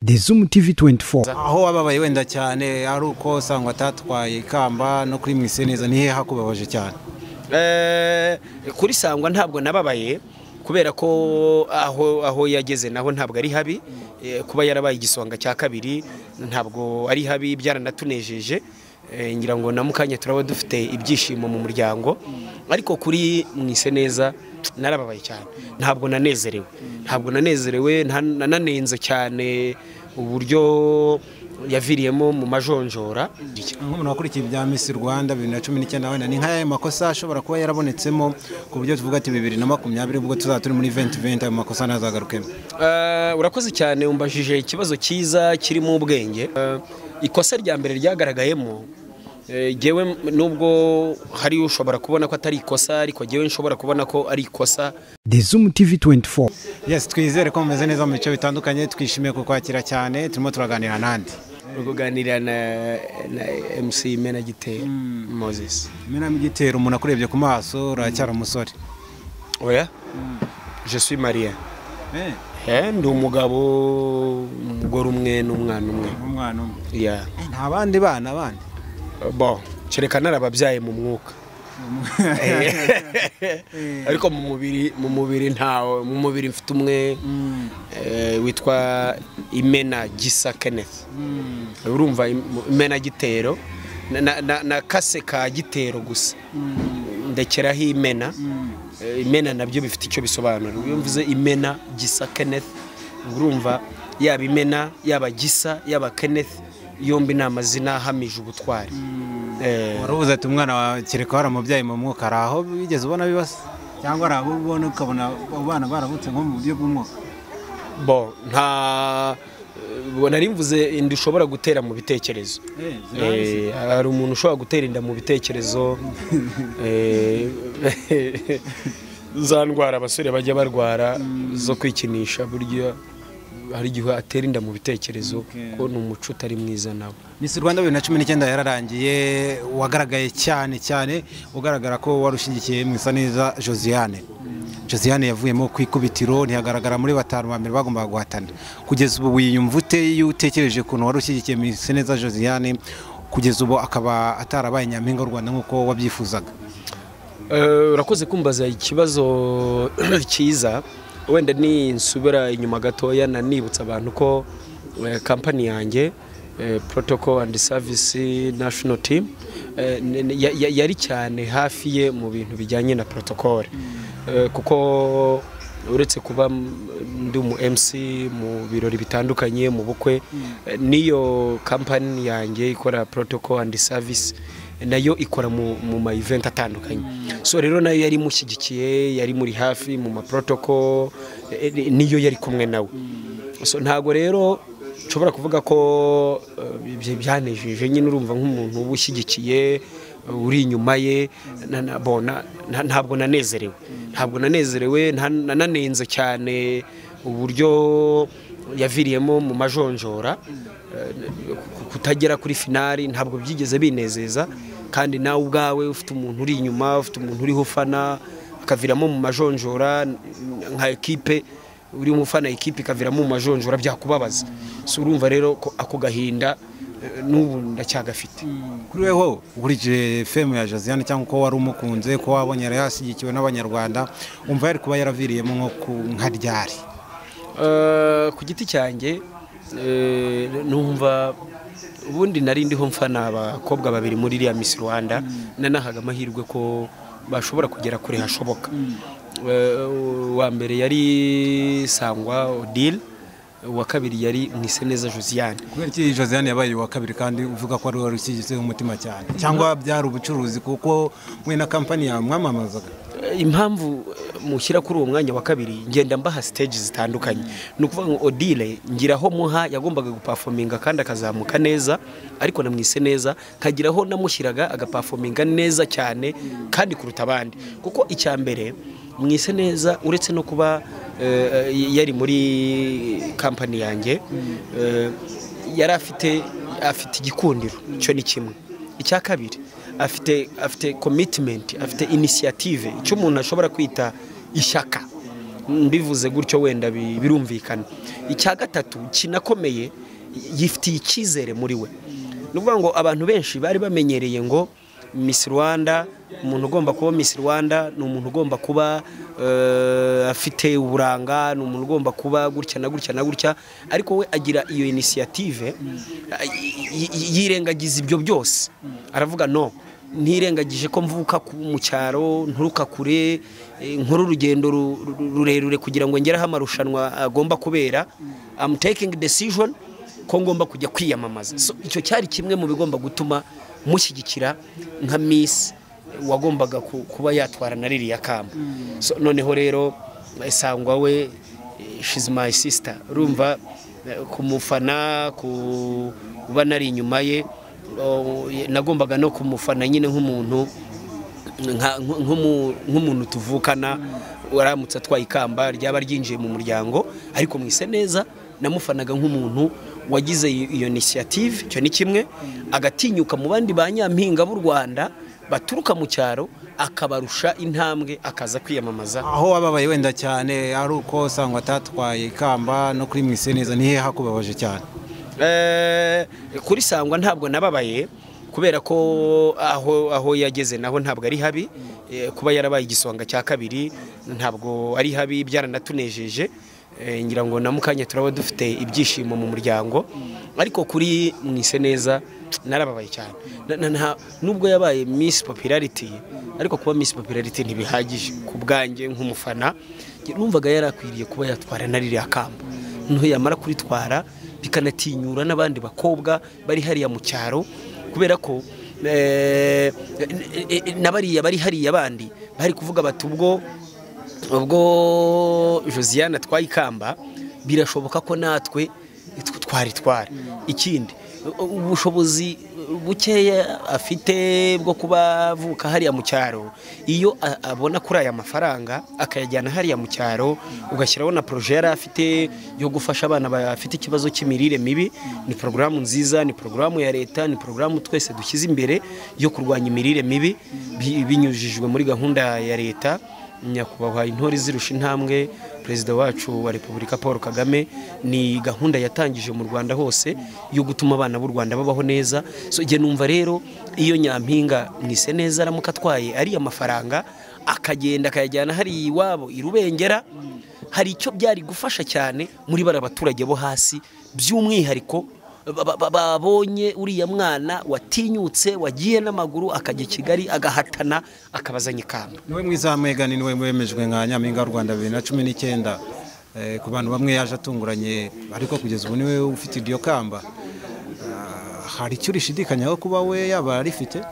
The Zoom TV 24. Aho wababaye wenda cyane ari uko Sangwa atatwaye ikamba no kuri Mwiseneza, ni he hakubabaje cyane? Kuri Sangwa ntabwo nababaye kubera ko aho yageze naho ntabwo ari habi, kuba yarabaye igisonga cya kabiri ntabwo ari habi, byaranatunejeje. Ngira ngo na mukanya turaba dufite ibyishimo mu muryango. Ariko kuri Mwiseneza narababaye cyane, ntabwo nanezerewe, ntabwo nanezerewe, nananenze cyane uburyo yaviriyemo mu majonjora. Nk'umuntu wakurikiye ibya Miss Rwanda 2019, wenda ni nk'aya makosa ashobora kuba yarabonetsemo ku buryo tuvuga ati 2020 ubwo tuzaba turi muri 2020 ayo makosa ntazagarukemo? Urakoze cyane, umbajije ikibazo cyiza kirimo ubwenge. Ikosa rya mbere ryagaragayemo, jewe nubwo hari ushobora kubona ko atari ikosa, ariko jewe nshobora kubona ko ari ikosa. The Zoom TV 24. Yes, twizere ko mumeze neza mu bice bitandukanye, twishimiye kukwakira cyane. Turimo turaganira nande? Kuganira na MC Menagitero Moses. Menagitero, umuntu akurebye ku maso uracyari umusore? Oya, je suis marié. Ndi umugabo, umugore umwe n'umwana umwe. Umwana umwe. Yeah. Nta bandi bana bandi? Bon, kereka narababyaye mu mwuka. Ariko mu mubiri ntawe, mu mubiri mfite umwe witwa Imena Gisa Kenneth. Urumva Imena Gitero na kase ka Gitero gusa. Ndekeraho Imena. Imena nabyo bifite icyo bisobanura. Iyo mvuze Imena Gisa Kenneth, urumva yaba Imena, yaba Gisa, yaba Kenneth, yombi ni amazina ahamije ubutwari. Waravuze ati umwana wa kereka waramubyaye mu mwuka, hari aho wigeze ubona bibasa cyangwa hari abo ubona ukabona abana baravutse nko mu buryo bw'umwuka? Bon, nta nari mvuze inda ushobora gutera mu bitekerezo. Hari umuntu ushobora gutera inda mu bitekerezo, za ndwara abasore bajya barwara zo kwikinisha, burya hari igihe atera inda mu bitekerezo, ko ni umuco utari mwiza nawe. Miss Rwanda 2019 yararangiye, wagaragaye cyane cyane ugaragara ko warushigikiye Mwiseneza Josiane. Josiane yavuyemo ku ikubitiro, ntiyagaragara muri batanu ba mbere bagombaga guhatana. Kugeza ubu wiyumva ute iyo utekereje ukuntu warushyigikiye Mwiseneza Josiane, kugeza ubu akaba atarabaye nyampinga w'u Rwanda nk'uko wabyifuzaga? Urakoze kumbaza ikibazo cyiza. Wenda ni nsubira inyuma gatoya nanibutsa abantu ko company yanjye Protocol and Service National Team yari cyane hafi ye mu bintu bijyanye na protocol, kuko uretse kuba ndi mu MC mu birori bitandukanye, mu bukwe, niyo company yanjye ikora Protocol and Service nayo ikora mu ma event atandukanye. So rero nayo yari mushyigikiye, yari muri hafi mu ma protocol, niyo yari kumwe nawe. So ntago rero nshobora kuvuga ko byanejeje nyine, urumva nk'umuntu ubushyigikiye uri inyuma ye, ntabwo nanezerewe, ntabwo nanezerewe, nananenze cyane uburyo yaviriyemo mu majonjora, kutagera kuri finali ntabwo byigeze binezeza. Kandi nawe ubwawe ufite umuntu uri inyuma, ufite umuntu uriho ufana akaviramo mu majonjora, nka ekipe uri umufana ekipe ikaviramo mu majonjora, byakubabaza. So urumva rero ko ako gahinda n'ubu ndacyagafite. Kuri weho ukurikije fame ya Josiane cyangwa ko wari umukunze, ko wabonye yari yashyigikiwe n'abanyarwanda, umva yari kuba yaraviriyemo nko nka ryari? Ku giti cyanjye numva ubundi nari ndiho mfana abakobwa babiri muri iriya Miss Rwanda, nanahaga amahirwe ko bashobora kugera kure hashoboka. Uwa mbere yari Sangwa Odile, uwa kabiri yari Mwiseneza Josiane. Kubera iki Josiane yabaye uwa kabiri kandi uvuga ko ari wari ushyigikiye umutima cyane, cyangwa byari ubucuruzi kuko mwe na company yawe mwamamazaga? Impamvu mushyira kuri uwo mwanya wa kabiri, ngenda mbaha stage zitandukanye. Ni ukuvuga ngo Odile ngiraho muha yagombaga guperforminga kandi akazamuka neza, ariko na Mwiseneza nkagiraho namushyiraga agaperforminga neza cyane kandi kuruta abandi. Kuko icya mbere Mwiseneza uretse no kuba yari muri company yanjye, yari afite igikundiro, cyo ni kimwe. Icya kabiri afite commitment, afite initiative, icyo umuntu ashobora kwita ishyaka. Mbivuze gutyo wenda birumvikana. Icya gatatu kinakomeye, yifitiye icyizere muri we. Ni ukuvuga ngo abantu benshi bari bamenyereye ngo Miss Rwanda, umuntu ugomba kuba Miss Rwanda ni umuntu ugomba kuba afite uburanga, ni umuntu ugomba kuba gutya na gutya na gutya, ariko we agira iyo initiative, yirengagiza ibyo byose. Aravuga no, ntirengagije ko mvuka mu cyaro, nturuka kure, nkora urugendo rurerure kugira ngo ngere aho amarushanwa agomba kubera. I'm taking decision ko ngomba kujya kwiyamamaza. So, icyo cyari kimwe mu bigomba gutuma mushyigikira nka Miss wagombaga kuba yatwara na ririya kamba. So, noneho rero Sangwa we, she's my sister, urumva kumufana, kuba nari inyuma ye, nagombaga no kumufana nyine nk'umuntu nk'umuntu tuvukana, waramutse atwaye ikamba ryaba ryinjiye mu muryango. Ariko Mwiseneza namufanaga nk'umuntu wagize iyo initiative, icyo ni kimwe, agatinyuka mu bandi ba nyampinga b'u Rwanda baturuka mu cyaro, akabarusha intambwe akaza kwiyamamaza. Aho wababaye wenda cyane ari uko Sangwa atatwaye ikamba, no kuri Mwiseneza ni he hakubabaje cyane? Kuri Sangwa ntabwo nababaye, kubera ko aho yageze naho ntabwo ari habi. Kuba yarabaye igisonga cya kabiri ntabwo ari habi, byaranatunejeje. Ngira ngo na mukanya turaba dufite ibyishimo mu muryango. Ariko kuri Mwiseneza narababaye cyane. Nubwo yabaye Miss Popularity, ariko kuba Miss Popularity ntibihagije ku bwanjye nk'umufana. Numvaga yarakwiriye kuba yatwara na ririya kamba, noneho yamara kuritwara bikanatinyura n'abandi bakobwa bari hariya mu cyaro, kubera ko n'abariya bari hariya bandi bari kuvuga bati ubwo Josiane atwaye ikamba birashoboka ko natwe twaritwara. Ikindi, ubushobozi bukeya afite bwo kuba avuka hariya mu cyaro, iyo abona kuri aya mafaranga akayajyana hariya mu cyaro, ugashyiraho na projet yari afite yo gufasha abana bafite ikibazo cy'imirire mibi, ni porogaramu nziza, ni porogaramu ya leta, ni porogaramu twese dushyize imbere yo kurwanya imirire mibi binyujijwe muri gahunda ya leta. Nyakubahwa Intore Zirusha Intambwe, Perezida wacu wa Repubulika Paul Kagame, ni gahunda yatangije mu Rwanda hose yo gutuma abana b'u Rwanda babaho neza. So igihe numva rero iyo nyampinga Mwiseneza aramuka atwaye ariya mafaranga akagenda akayajyana hari iwabo i Rubengera, hari icyo byari gufasha cyane muri bara abaturage bo hasi, by'umwihariko babonye uriya mwana watinyutse wagiye n'amaguru akajya i Kigali agahatana akabazanya ikamba. Niwe mwiza Meghan, niwe wemejwe nka nyampinga w'u Rwanda 2019. Ku bantu bamwe yaje atunguranye, ariko kugeza ubu niwe ufite iryo kamba. Hari icyo urishidikanyaho kuba we yaba arifite?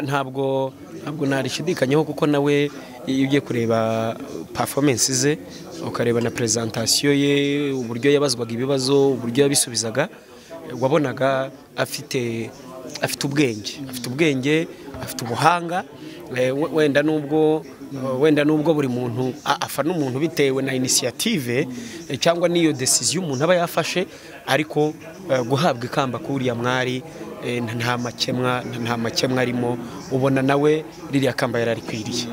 Ntabwo narishidikanyaho, kuko nawe iyo ugiye kureba performance ze, ukareba na presentation ye, uburyo yabazwaga ibibazo, uburyo yabisubizaga, wabonaga afite ubwenge, afite ubwenge, afite ubuhanga. Wenda nubwo buri muntu afana umuntu bitewe na initiative cyangwa n'iyo decision umuntu aba yafashe, ariko guhabwa ikamba kuriya mwari nta makemwa arimo, ubona nawe ririya kamba yararikwiriye.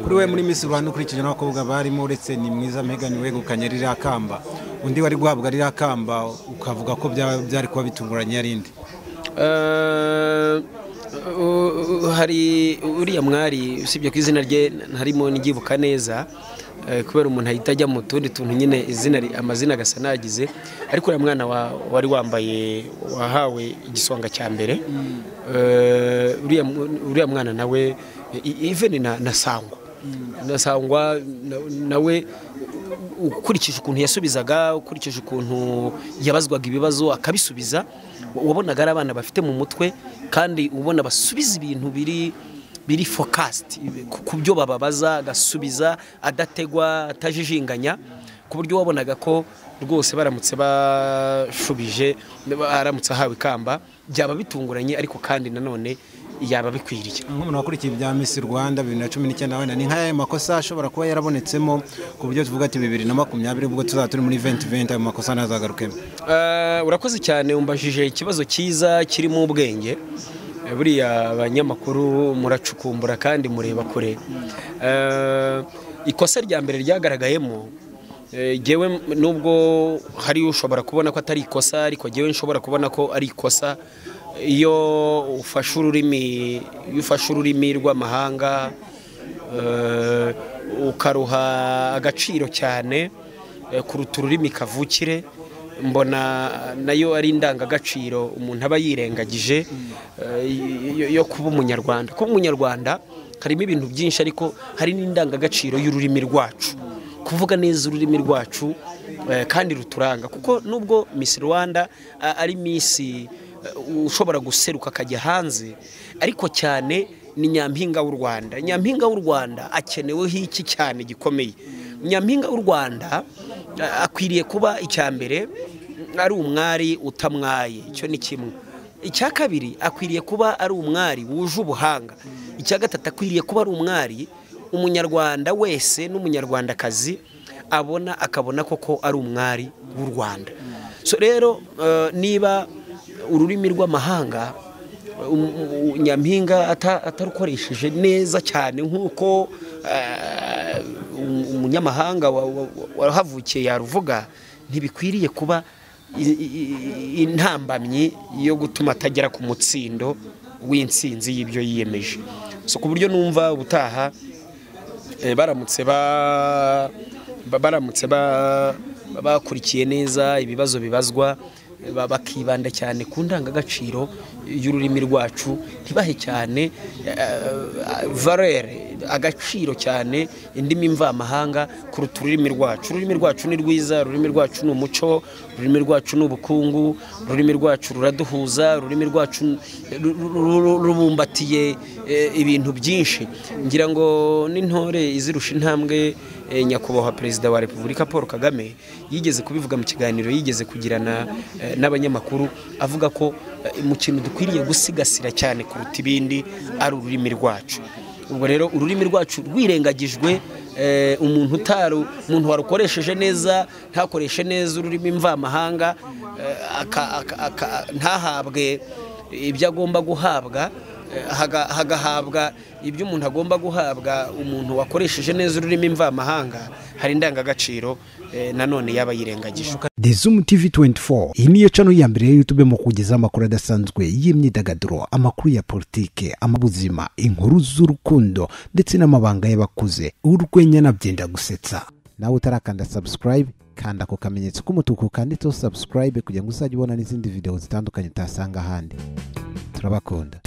Kuri we muri Miss Rwanda ukurikije n'abakobwa barimo, uretse ni Mwiza Meghan wegukanye ririya kamba, undi wari guhabwa ririya kamba ukavuga ko byari kuba bitunguranye yarindi? Hari uriya mwari, usibye ko izina rye ntarimo n'igibuka neza, kubera umuntu ahita ajya mu tundi tuntu nyine izina amazina agasa nagize, ariko uriya mwana wari wambaye wahawe igisonga cya mbere, uriya mwana nawe even na Sangwa nawe ukurikije ukuntu yasubizaga, ukurikije ukuntu yabazwaga ibibazo akabisubiza, wabonaga ari abana bafite mu mutwe, kandi ubona basubiza ibintu biri focused ku byo bababaza, agasubiza adategwa, atajijinganya, ku buryo wabonaga ko rwose baramutse bashubije, aramutse ahawe ikamba byaba bitunguranye, ariko kandi nanone yaba bikwiriye. Nk'umuntu wakurikiye ibya Miss Rwanda 2019, wenda ni nk'aya makosa ashobora kuba yarabonetsemo ku buryo tuvuga ati 2020 ubwo tuzaba turi muri 2020 ayo makosa ntazagarukemo? Urakoze cyane, umbajije ikibazo cyiza kirimo ubwenge. Buriya abanyamakuru muracukumbura kandi mureba kure. Ikosa rya mbere ryagaragayemo, jewe nubwo hari ushobora kubona ko atari ikosa, ariko jewe nshobora kubona ko ari ikosa. Iyo ufashe ururimi rw'amahanga ukaruha agaciro cyane kuruta ururimi kavukire, mbona nayo ari indangagaciro umuntu aba yirengagije yo kuba umunyarwanda. Kuba umunyarwanda harimo ibintu byinshi, ariko hari n'indangagaciro y'ururimi rwacu, kuvuga neza ururimi rwacu kandi ruturanga. Kuko nubwo Miss Rwanda ari Miss ushobora guseruka akajya hanze, ariko cyane ni nyampinga w'u Rwanda. Nyampinga w'u Rwanda akeneweho iki cyane gikomeye? Nyampinga w'u Rwanda akwiriye kuba icya mbere ari umwari utamwaye, icyo ni kimwe. Icya kabiri akwiriye kuba ari umwari wuje ubuhanga. Icya gatatu akwiriye kuba ari umwari umunyarwanda wese n'umunyarwandakazi abona akabona koko ari umwari w'u Rwanda. So rero niba ururimi rw'amahanga nyampinga atarukoresheje neza cyane nk'uko umunyamahanga wahavukiye yaruvuga, ntibikwiriye kuba intambamyi yo gutuma atagera ku mutsindo w'intsinzi y'ibyo yiyemeje. So ku buryo numva ubutaha baramutse bakurikiye neza ibibazo bibazwa, bakibanda cyane ku ndangagaciro y'ururimi rwacu, ntibahe cyane valeur, agaciro cyane indimi mvamahanga kuruta ururimi rwacu. Ururimi rwacu ni rwiza, ururimi rwacu ni umuco, ururimi rwacu ni ubukungu, ururimi rwacu ruraduhuza, ururimi rwacu rubumbatiye ibintu byinshi. Ngira ngo n'intore izirusha intambwe nyakubahwa Perezida wa Repubulika Paul Kagame yigeze kubivuga mu kiganiro yigeze kugirana n'abanyamakuru, avuga ko mu kintu dukwiriye gusigasira cyane kuruta ibindi ari ururimi rwacu. Ubwo rero ururimi rwacu rwirengagijwe, umuntu warukoresheje neza ntakoreshe neza ururimi mvamahanga, ntahabwe ibyo agomba guhabwa, hagahabwa ibyo umuntu agomba guhabwa umuntu wakoresheje neza ururimi mvamahanga, hari indangagaciro nanone yaba yirengagije. The Zoom TV 24 iyi niyo channel ya mbere ya YouTube mu kugeza amakuru adasanzwe y'imyidagaduro, amakuru ya politike, amabuzima, inkuru z'urukundo ndetse n'amabanga y'abakuze, urwenya nabyenda gusetsa. Nawe utarakanda subscribe, kanda ku kamenyetso k'umutuku kanditseho subscribe kugira ngo uzajye ubona n'izindi video zitandukanye utasanga ahandi. Turabakunda.